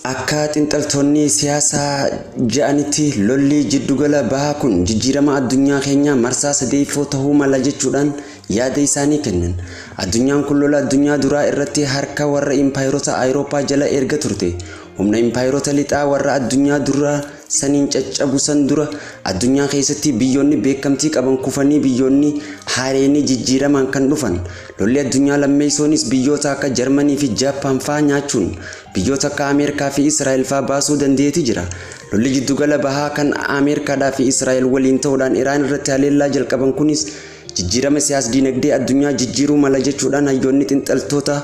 Akka xiinxaltoonni siyaasaa ja'anitti, lolli jiddugala bahaa kun jijjiirama addunyaa keenyaa marsaa sadeeffoo ta'uu mala jechuudhaan yaada isaanii kennan. Addunyaan kun lola addunyaa duraa irratti harka warra impaayerota Awurooppaa jala erga turte, humna impaayerota lixaa warra addunyaa duraa saniin caccabu san dura, addunyaa keessatti biyyoonni beekamtii qaban kufanii biyyoonni haareenii jijjiiramaan kan dhufan. Lolli addunyaa lammeessoonis biyyoota akka Jarmanii fi Jaappaan faa nyaachuun biyyoota akka Ameerikaa fi Israa'el faa baasuu dandeetti jira. Lolli jiddugala bahaa kan Ameerikaadhaa fi Israa'el waliin ta'uudhaan Iraan irratti haleellaa jalqaban kunis jijjiirama siyaas dinagdee addunyaa jijjiiruu mala jechuudhaan hayyoonni xiinxaltoota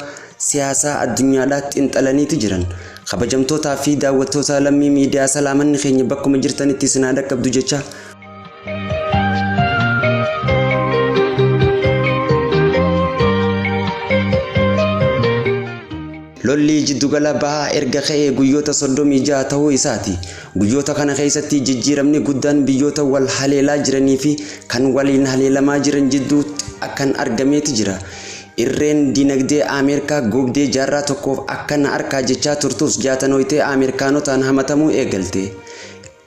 siyaasaa addunyaadhaa xiinxalaniiti jiran. Kabajamtootaa fi daawwattoota Lammii Miidiyaa, salaamanni keenya bakkuma jirtanitti isin haa dhaqqabdu jecha. Lolli jiddugala bahaa erga ka'ee guyyoota 36 ta'uu isaati. Guyyoota kana keessatti jijjiiramni guddaan biyyoota wal haleelaa jiranii fi kan waliin haleelamaa jiran jidduutti kan argameeti jira. Irreen dinagdee Ameerikaa gobdee jaarraa tokkoof akka na arkaa jechaa turtus jaatanooytee Ameerikaanotaan hamatamuu eegalte.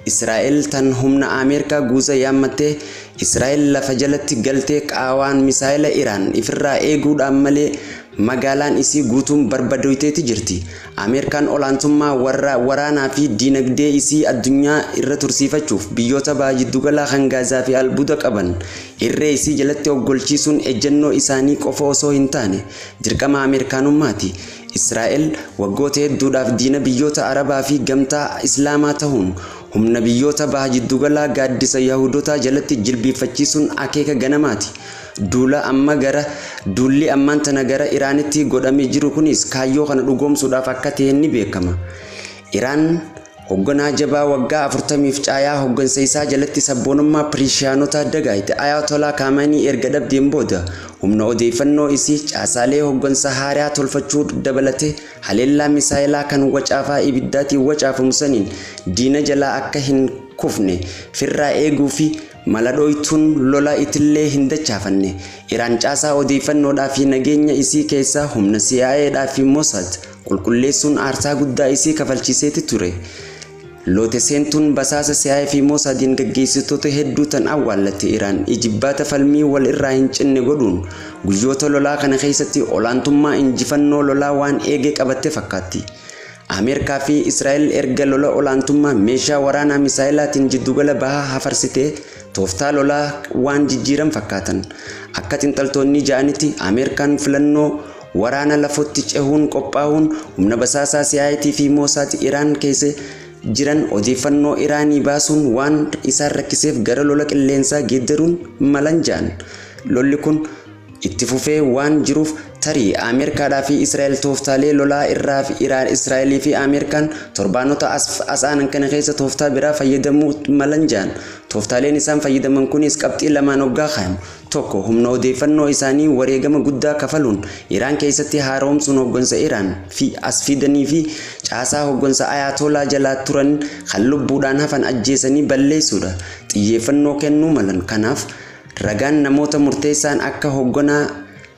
Israa'el tan humna Ameerikaa guuza yaammattee, Israa'el lafa jalatti galtee qaawaan misaayila Iraan ifirraa eeguudhaan malee magaalaan isii guutuun barbadoyteeti jirti. Ameerikaan olaantummaa warra waraanaa fi dinagdee isii addunyaa irra tursiifachuuf biyyoota baha jiddugalaa kan Gaazaa fi albuuda qaban irree isii jalatti oggolchiisuun ejjennoo isaanii qofa osoo hin taane dirqama Ameerikaanummaati. Israa'el waggoota hedduudhaaf diina biyyoota Arabaa fi gamtaa Islaamaa ta'uun humna biyyoota baha jiddugalaa gaaddisa Yahudotaa jalatti jilbiiffachiisuun akeeka ganamaati. Duula amma gara duulli ammaan tana gara Iraanitti godhamee jiru kunis kaayyoo kana dhugoomsuudhaaf akka ta'e ni beekama. Iraan hogganaa jabaa waggaa 40f caayaa hoggansa isaa jalatti sabboonummaa Piriishiyaanota dagaayite Ayatollah Kaamanii erga dhabdeen booda, humna odeeffannoo isii caasaalee hoggansa haaraa tolfachuu dabalatee haleellaa misaayilaa kan wacaafaa ibiddaatiin wacaafamu saniin diina jalaa akka hin kufne firraa eeguu fi mala dhooytuun lola itillee hin dachaafanne. Iraan caasaa odeeffannoodhaa fi nageenya isii keessaa humna CIAdhaa fi Mossad qulqulleessuun aarsaa guddaa isii kafalchiiseeti ture. Loote seentuun basaasa CIA fi Mossadiin gaggeessitoota hedduu tan awwaallatte Iraan ijibbaata falmii wal irraa hin cinne godhuun guyyoota lolaa kana keessatti olaantummaa injifannoo lolaa waan eegee qabatte fakkaatti. Ameerikaa fi Israa'el erga lola olaantummaa meeshaa waraanaa misaayilaatiin jiddugala bahaa hafarsitee tooftaa lolaa waan jijjiiran fakkaatan. Akka xiinxaltoonni ja'anitti, Ameerikaan filannoo waraana lafootti cehuun qophaa'uun humna basaasaa CIA fi Mossad Iraan keessa jiran odeeffannoo Iraanii baasuun waan isaan rakkiseef gara lola qilleensaa geeddaruun malan ja'an. Lolli kun itti fufee waan jiruuf tarii Ameerikaadhaa fi Israa'el tooftaalee lolaa irraa fi Iraan, Israa'elii fi Ameerikaan torbaanota as aanan kana keessa tooftaa biraa fayyadamuu malan ja'an. Tooftaaleen isaan fayyadaman kunis qabxii lamaan hoggaa kaayamu. Tokko, humna odeeffannoo isaanii wareegama guddaa kafaluun Iraan keessatti haaromsuun hoggansa Iraan fi as fidanii fi caasaa hoggansa Ayatolaa jalaa turan kan lubbuudhaan hafan ajjeesanii balleessuudha. Xiyyeeffannoo kennuu malan. Kanaaf ragaan namoota murteessaan akka hogganaa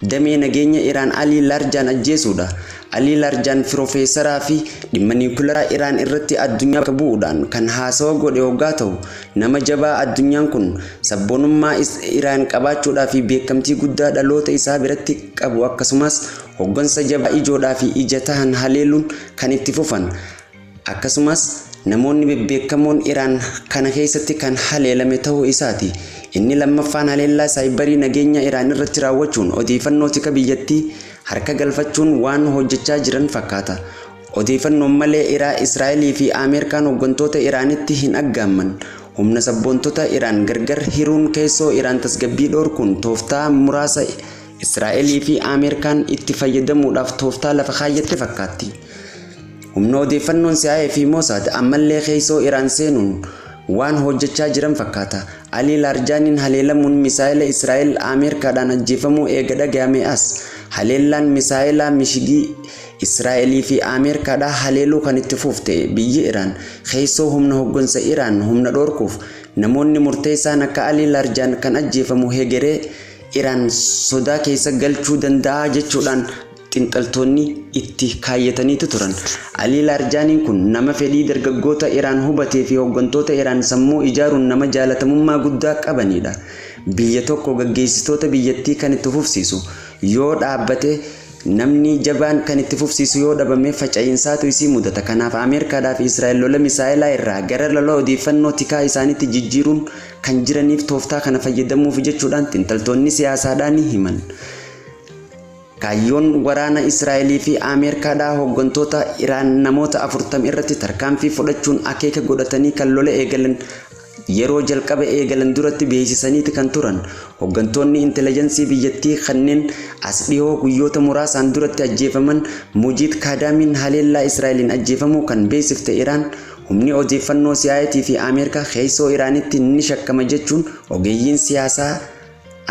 damee nageenya Iraan Alii Larjaan ajjeesuudha. Alii Larjaan pirofeesaraa fi dhimma niwukilaraa Iraan irratti addunyaa bakka bu'uudhaan kan haasawa godhe hoggaa ta'u, nama jabaa addunyaan kun sabboonummaa Iraan qabaachuudhaa fi beekamtii guddaa dhaloota isaa biratti qabu, akkasumas hoggansa jabaa ijoodhaa fi ija tahan haleeluun kan itti fufan, akkasumas namoonni bebbeekamoon Iraan kana keessatti kan haleelame ta'uu isaati. Inni lammaffaan haleellaa saayibarii nageenya Iraan irratti raawwachuun odeeffannoo tika biyyattii harka galfachuun waan hojjechaa jiran fakkaata. Odeeffannoon malee Iraa Israa'elii fi Ameerikaan hooggantoota Iraanitti hin aggaamman. Humna sabboontota Iraan gargar hiruun keessoo Iraan tasgabbii dhorkuun tooftaa muraasa Israa'elii fi Ameerikaan itti fayyadamuudhaaf tooftaa lafa kaayyatte fakkaatti. Humna odeeffannoon CIA fi Mossad ammallee keessoo Iraan seenuun waan hojjechaa jiran fakkaata. Alii Laarjaaniin haleelamuun misaayila Israa'el Ameerikaadhaan ajjeefamuu eega dhagahame as haleellaan misaayilaa mishigii Israa'elii fi Ameerikaadhaa haleeluu kan itti fufte biyyi Iraan keessoo humna hoggansa Iraan humna dhorkuuf namoonni murteessaan akka Alii Laarjaan kan ajjeefamu hegeree Iraan sodaa keessa galchuu danda'a jechuudhaan Xiinxaltoonni itti kaayyataniitu turan. Alii Laarjaaniin kun nama fedhii dargaggoota Iraan hubatee fi hooggantoota Iraan sammuu ijaaruun nama jaalatamummaa guddaa qabanidha. Biyya tokko gaggeessitoota biyyattii kan itti fufsiisu yoo dhaabbate, namni jabaan kan itti fufsiisu yoo dhabame, faca'iinsaatu isii mudata. Kanaaf Ameerikaadhaa fi Israa'el lola misaa'ilaa irraa gara lola odeeffannoo tikaa isaaniitti jijjiiruun kan jiraniif tooftaa kana fayyadamuuf jechuudhaan xiinxaltoonni siyaasaadhaa ni himan. Kaayyoon waraana Israa'elii fi Ameerikaadhaa hooggantoota Iraan namoota 40 irratti tarkaanfii fudhachuun akeeka godhatanii kan lola eegalan yeroo jalqaba eegalan duratti beeksisaniiti kan turan. Hooggantoonni intelligensii biyyattii kanneen as dhihoo guyyoota muraasaan duratti ajjeefaman, Mujiid Kaadaamiin haleellaa Israa'eliin ajjeefamuu kan beeksifte Iraan, humni odeeffannoo CIA fi Ameerikaa keessoo Iraanitti ni shakkama jechuun ogeeyyiin siyaasaa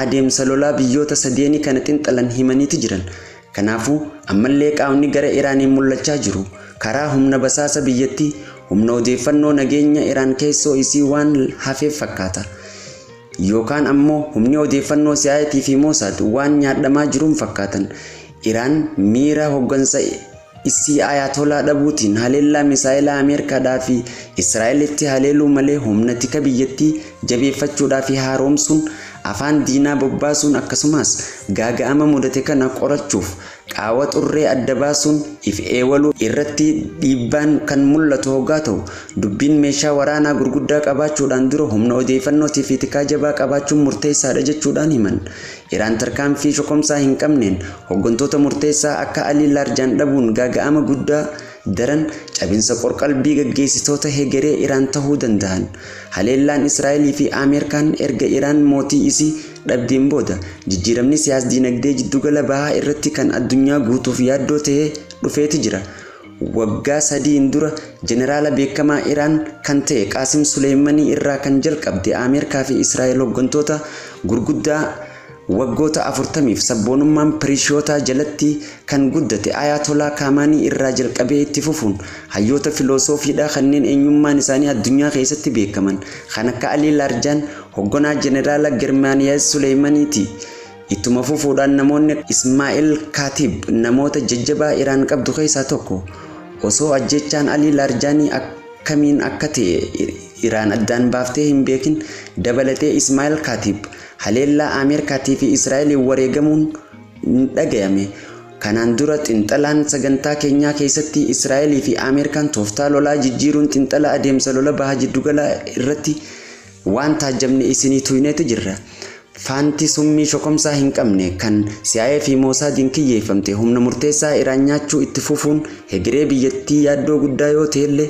adeemsa lolaa biyyoota sadeenii kana xiinxalan himaniiti jiran. Kanaafuu ammallee qaamni gara Iraaniin mul'achaa jiru karaa humna basaasa biyyattii, humna odeeffannoo nageenya Iraan keessoo isii waan hafeef fakkaata. Yookaan ammoo humni odeeffannoo CIA fi Mossad waan nyaadhamaa jiruun fakkaatan. Iraan miira hooggansa isii Ayatolaa dhabuutiin haleellaa misaa'ilaa Ameerikaadhaa fi Israa'elitti haleeluu malee, humna tika biyyattii jabeeffachuudhaa fi haaromsuun, afaan diinaa bobbaasuun, akkasumas gaaga'ama mudate kana qorachuuf qaawa xurree adda baasuun if eewaluu irratti dhiibbaan kan mul'atu hoggaa ta'u, dubbiin meeshaa waraanaa gurguddaa qabaachuudhaan dura humna odeeffannootii fi tikaa jabaa qabaachuun murteessaadha jechuudhaan himan. Iraan tarkaanfii shokomsaa hin qabneen hooggantoota murteessaa akka Alii Laarjaan dhabuun gaaga'ama guddaa daran cabinsa qorqalbii gaggeessitoota hegeree Iraan ta'uu danda'an. Haleellaan Israa'elii fi Ameerikaan erga Iraan mootii isii dhabdeen booda jijjiiramni siyaas dinagdee jiddugala bahaa irratti kan addunyaa guutuuf yaaddoo ta'ee dhufeeti jira. Waggaa 3n dura jeneraala beekamaa Iraan kan ta'e Qaasim Suleemanii irraa kan jalqabde Ameerikaa fi Israa'el hooggantoota gurguddaa waggoota 40f sabboonummaan Pireeshiyootaa jalatti kan guddate Ayatolaa Kaamaanii irraa jalqabee itti fufuun hayyoota filoosofiidhaa kanneen eenyummaan isaanii addunyaa keessatti beekaman kan akka Alii Laarjaan, hoogganaa jeneraala Germaaniyaas Suleemaniiti. Ittuma fufuudhaan namoonni Ismaa'il Kaatib namoota jajjabaa Iraan qabdu keessaa tokko. Osoo ajjechaan Alii Laarjaanii akkamiin akka ta'e Iraan addaan baaftee hin beekin dabalatee, Ismaa'il Kaatib haleellaa Ameerikaatii fi Israa'eliin wareegamuun dhagayame. Kanaan dura xiinxalaan sagantaa keenyaa keessatti Israa'elii fi Ameerikaan tooftaa lolaa jijjiiruun xiinxala adeemsa lola baha jiddugala irratti waan taajjabne isinii tuyneetu jirra. Faanti summii shokomsaa hin qabne kan CIA fi Mosaadiin kiyyeeffamte humna murteessaa Iraan nyaachuu itti fufuun hegeree biyyattii yaaddoo guddaa yoo ta'ellee,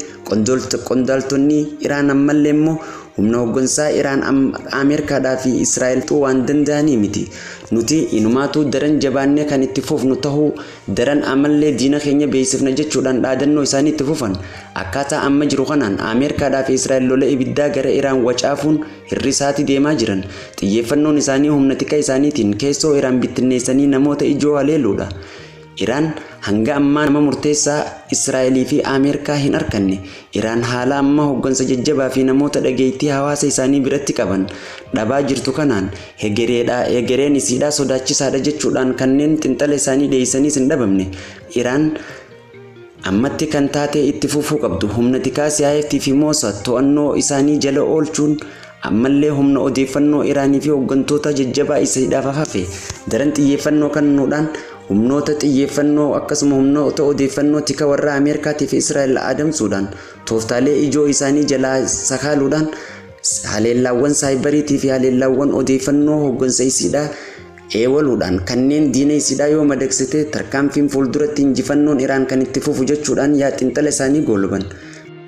qondaaltonni Iraan ammallee immoo humna hooggansaa Iraan Ameerikaadhaa fi Israa'el waan danda'anii miti. Nuti inumaatu daran jabaannee kan itti fufnu ta'uu daran ammallee diina keenya beeksifna jechuudhaan dhaadannoo isaanii itti fufan. Akkaataa amma jiru kanaan Ameerikaadhaa fi Israa'el lola ibiddaa gara Iraan wacaafuun hir'isaati deemaa jiran. Xiyyeeffannoon isaanii humna tika isaaniitiin keessoo Iraan bittinneessanii namoota ijoo haleeluudha. Iraan hanga ammaa nama murteessaa Israa'elii fi Ameerikaa hin arkanne. Iraan haala amma hooggansa jajjabaa fi namoota dhageettii hawaasa isaanii biratti qaban dhabaa jirtu kanaan hegereedha hegereen isiidhaa sodaachisaadha jechuudhaan kanneen xiinxala isaanii dhiyeessaniis hin dhabamne. Iraan ammatti kan taatee itti fufuu qabdu humna tikaa CIA fi Mossad to'annoo isaanii jala oolchuun, ammallee humna odeeffannoo Iraanii fi hooggantoota jajjabaa isiidhaaf hafe daran xiyyeeffannoo kennuudhaan, humnoota xiyyeeffannoo akkasuma humnoota odeeffannoo tika warra Ameerikaatii fi Israa'el adamsuudhaan, tooftaalee ijoo isaanii jalaa sakaaluudhaan, haleellaawwan saayibariitii fi haleellaawwan odeeffannoo hooggansa isiidhaa eewaluudhaan kanneen diina isiidhaa yoo madaqsite, tarkaanfiin fuulduratti injifannoon Iraan kan itti fufu jechuudhaan yaa xiinxala isaanii gooloban.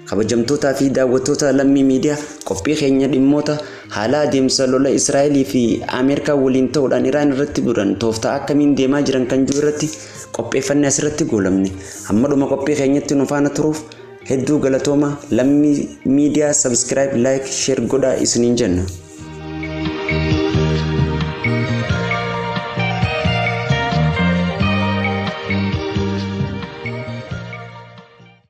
Kabajamtootaa fi daawwattoota Lammii Miidiyaa, qophii keenya dhimmoota haala adeemsa lola Israa'elii fi Ameerikaa waliin ta'uudhaan Iraan irratti godhan tooftaa akkamiin deemaa jiran kan jiru irratti qopheeffanne asirratti goolamne. Hamma dhuma qophii keenyatti nu faana turuuf hedduu galatooma. Lammii Miidiyaa subscribe, like, share godhaa isiniin jenna.